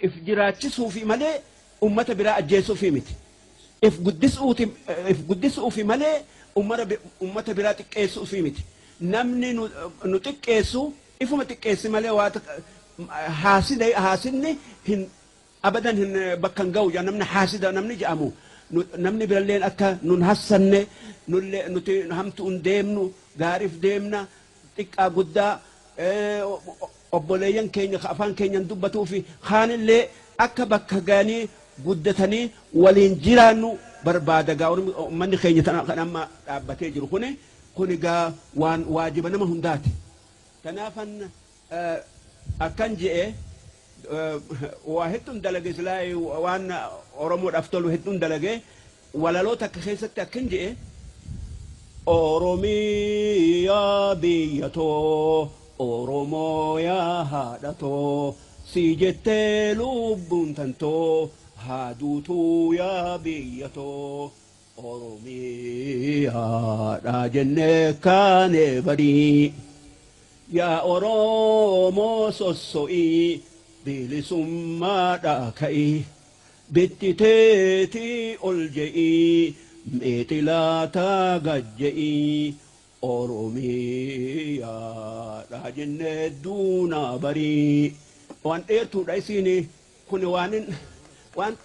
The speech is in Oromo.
If jiraachisuufi malee ummata biraa ajjeesuufi miti. If guddisuuti if guddisuufi malee ummata biraa xiqqeessuufi miti. Namni nu xiqqeessu ifuma xiqqeessi malee waa haasida haasidni hin abadan hin bakka hin ga'u jedha. Namni haasida namni jedhamu namni biralleen akka nun hassanne, nullee nuti hamtu hin deemnu, gaariif deemna. Xiqqaa guddaa obboleeyyan keenya ka afaan keenyan dubbatuu fi kaanillee akka bakka ga'anii guddatanii waliin jiraannu barbaada. Gaa ummanni keenya tana kan amma dhaabbatee jiru kuni gaa waan waajiba nama hundaati. Kanaafan akkan je'e waa hedduun dalage, silaa waan Oromoodhaaf tolu hedduun dalage. Walaloo takka keessatti akkan je'e: Oromiyaa biyya too, Oromoo yaa haadha too, si jettee lubbuun tantoo haa duutuu yaa biyya too. Oromiyaadha jennee kaane barii, yaa Oromoo sosso'ii, bilisummaadha ka'ii, bittiteetii ol je'ii, meexilaataa gad je'ii, Oromiyaadha jennee duunaa barii. Waan dheertuudha isiin kun waan waan